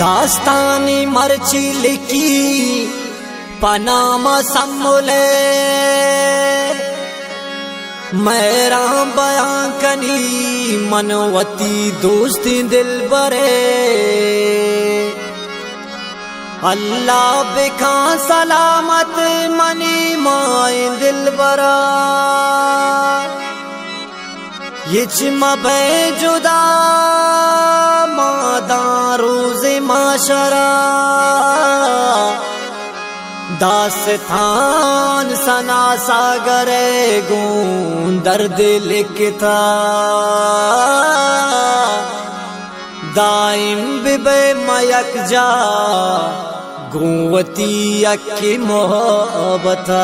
داستانی مرچی لکی پہ نام سملے، مہراں بیان کنی من وتی دوستیں دلبرے۔ اللہ بکاں سلامت منی مائیں دلبرا، ہچ مبئے جدا ما داں روز محشرا۔ داستان ثنا ساگر ءِ گوں درد لکھتا، دائم ببئے ما یکجا گوں وتی یکیں محبتا۔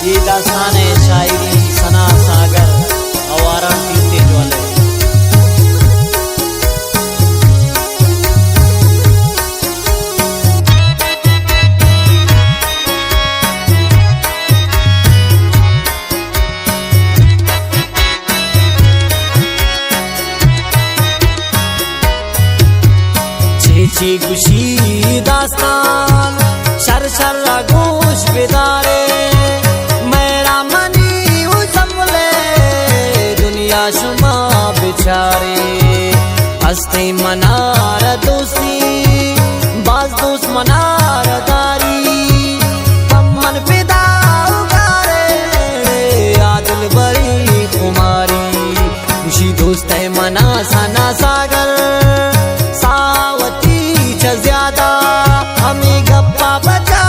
اے داستان ءِ شاعری ثنا ساگر، آواران تیرتے جوالے۔ چے چے گوشی داستان، شر شر ءَ گوش بدارے۔ مہرا منی و سملے، دنیا شما بچارے۔ ہستیں منار دوستی، باز دوست منار داری۔ پہ من پدا و گارے، آ دلبری خماری۔ گوشی دوست ءَ منا ثنا ساگر، ساوتی چہ زیادہ، ہمے گپا بجا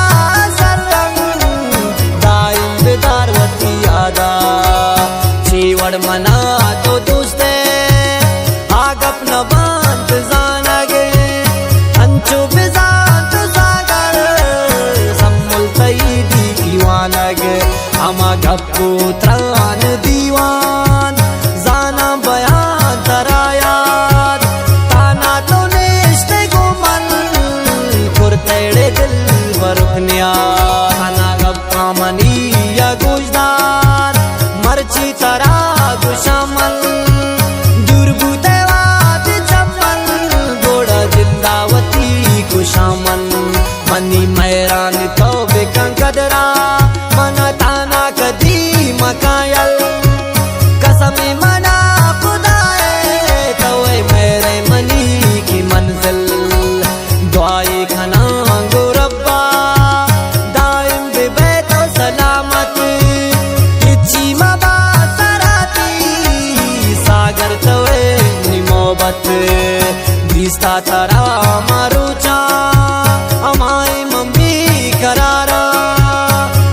زرنگ، دائم بدار وتی یادا۔ چے وڑ منا تو دوست ئے، آ گپ نہ بانت زانگ ئے، انچو بزانت ساگر، سمل تئی دیکی وانگ۔ ہما گپ و تران دیوان، زاناں بیان ترا یات، تانا تو نشتے گوں من، کرتیڑے دل برکنیا۔ ہما گپاں منی یا گوشدار، مرچی ترا گوشاں من، دور بوتے واد چمن، گوڑا جندا وتی کشاں من۔ منی مہران تو بکن قدرا، منا تانا کدی مکایل۔ قسم منا خدائے، تو اے مہر منی کی منزل۔ دعائے کناں گو ربا، دائم ببے تو سلامت۔ ہچی مبا سراتی، ساگر تو اے نی محبت۔ دیستا ترا مروچاں، ہمائی من بے قرارا۔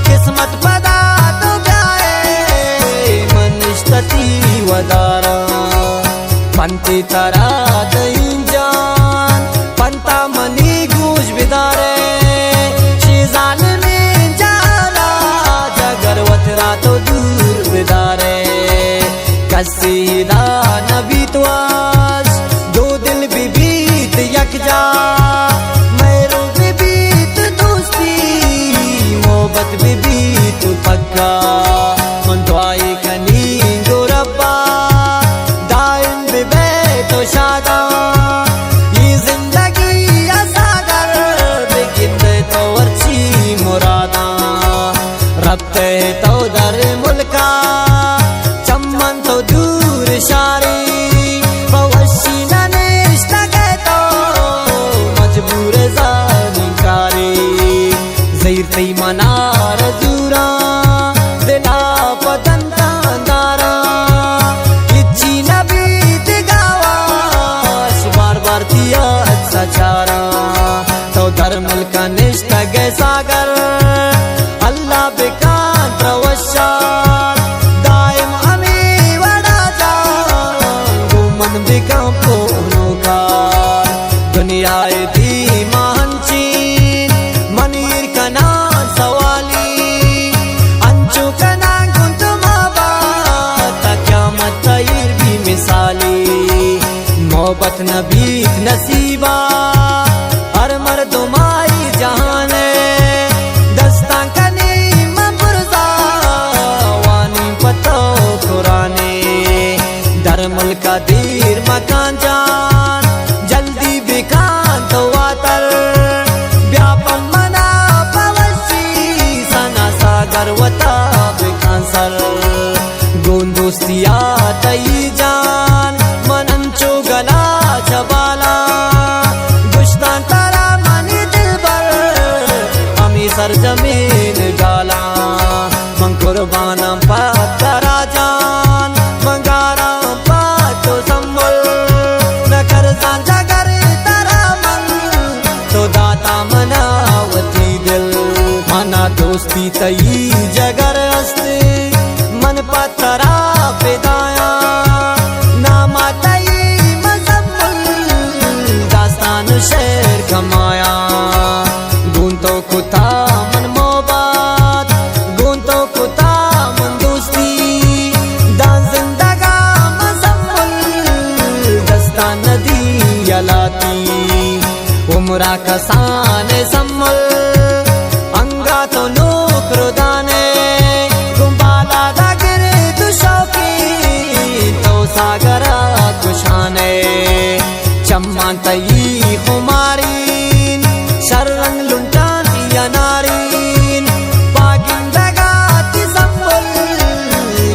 قسمت پدا تو بیائے، من نشتتی ودارا۔ پنتے ترا دئیں جان، پنتا منی گوش بدارے۔ شی ظالمیں جالا، جگر وترا تو دور بدارے۔ کسی ادا نہ بیت واش، دو دل بہ بیت یکجا، مہرو بہ بیت دوستی، محبت بہ بیت پکا۔ من دعائے کنی گو ربا، دائم بہ بے تو شادا، یہ زندگی ءَ ساگر، بگندے تو ورچی مرادا۔ رپتے تو در ملکا، چمن تو دور شاری، پہ وشی نہ نشتگے تو مجبور زانکاری۔ زہیر تئی منار زوراں، دلا پہ دنتاں داراں، ہچی نہ بیت گواش، بار بار نبیت نصیبا ہر مردمائی جہانے، دستاں کنی من برزا وانی پتو قرآنے۔ در ملک دیر مکان جان، جلدی بکان تو واتر، بیا پمنا پوشی سنا ساگر وتا بکان سر۔ گون دوستیا تئی جان، من انچو گلا چبالا، گشتان ترا منی دلبر، ہمی سرزمین گالا۔ من قرباناں پہ ترا جان، من گاراں پہ تو سمبل، نہ کرزاں جگر ترا من، تو داتا منا وتی دل۔ منا دوستی تئی جگر است، من پہ ترا فدایاں، نام تئی مزمل، داستان و شعر کمایاں۔ گون تو کتا من محبت، گون تو کتا من دوستی، داں زندگا مزمل، دستان ندی یلاتی۔ عمرا کسان سمل، انگا تو نوک ردانے، گوں بالا دا گرد شوقی، تو ساگرا کشانے۔ چمان تئی خمارین، شر رنگ لنٹان یا نارین، پاگندگا تی سمل،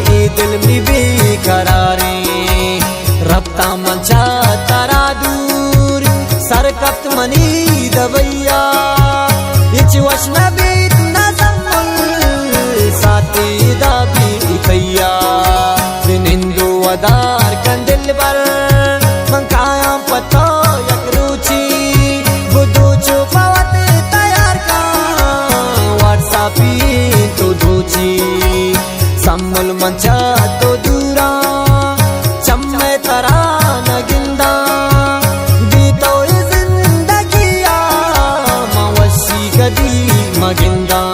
اے دل می بے قرارین۔ رپتاں من چہ ترا دور، سر کپت منی دبیا، ہچ وش نہ بیت نہ سمل، ساتی دا بی تیا۔ نندو ودار کن دلبر، من کایاں پہ تو یک روچی، بدو چو پہ وت تیار کن، واٹس ایپی تو دوچی۔ سمل من چہ تو دوراں، چمے ترا نہ گنداں، بی تو اے زندگیا من وشی کدی مہ گنداں۔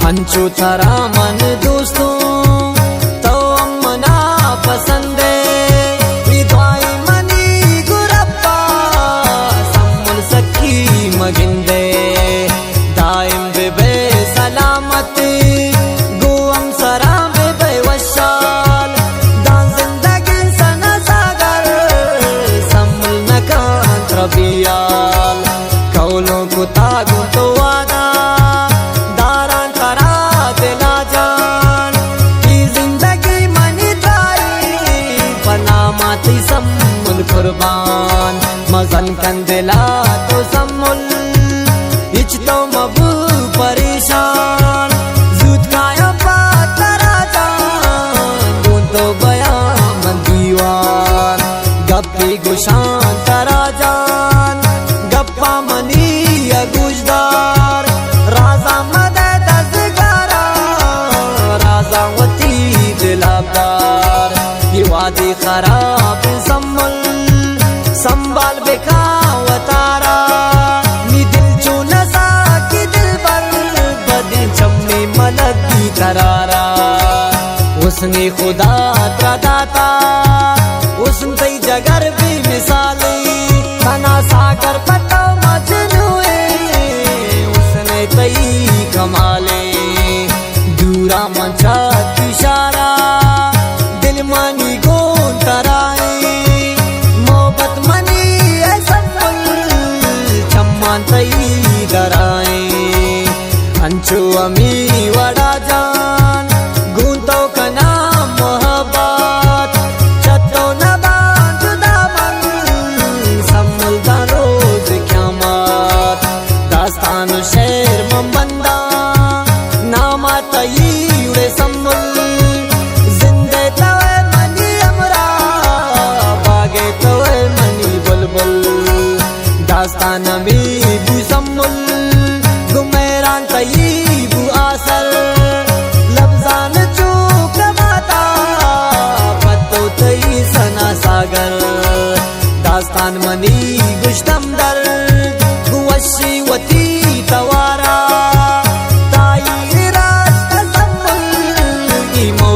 انچو ترا من دوستوں، تو ہم منا پسندے، اے دعائیں منی گرپا، سمل سکی مہ گندے۔ دائم بہ بئے سلامت، گوں ہمسراں بہ بئے وشحال، داں زندگیں سنا ساگر، سمل نہ کنت ربیال۔ کولوں کتا گوں تو وعدہ، داراں ترا دلا جان، اے زندگی منی درائی، پہ ناما تئی سمل قربان۔ مزن کن دلا تو سمل، ہچ تو مبو پریشان، زوت کایاں پہ ترا جان، گوں تو بیاں من دیوان۔ گپے گشاں ترا جان، گپاں منی ء گوشدار، رازاں مدے دزگارا، رازاں وتی دلا بدار۔ اے وہدے خراب سمل، سنبھال بکاں وتارا، نی دل چو نزاکی دلبر، بدیں چمے ملگی ترارا۔ حسن خدا ترا داتا، حسن تئی جگر بے مثالی، تھنا ساگر پہ تو مجنوئے، حسن تئی کمالے۔ دورا من چہ تئی شارا، دل منی گوں ترائیں، محبت منی اے سمل، چمان تئی درائیں۔ انچو ہمی وڑا جان، گوں تو کناں محبت، چہ تو نباں جدا من، سمل داں روز قیامت۔ داستان و شعر من بنداں، نام تئی اڑے سمل، زندے تو اے منی ہمراہ، باگے تو اے منی بلبل۔ داستان ہمے بو سمل، گوں مہران تئی بو آسر، لبزان چوک ماتا، پتو تئی سنا ساگر۔ داستان منی گشتم درد، گوں وشی وتی توارا، تائی راست سمل، ای مو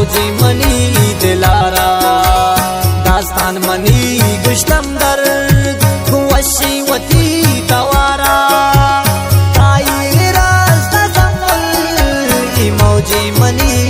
منی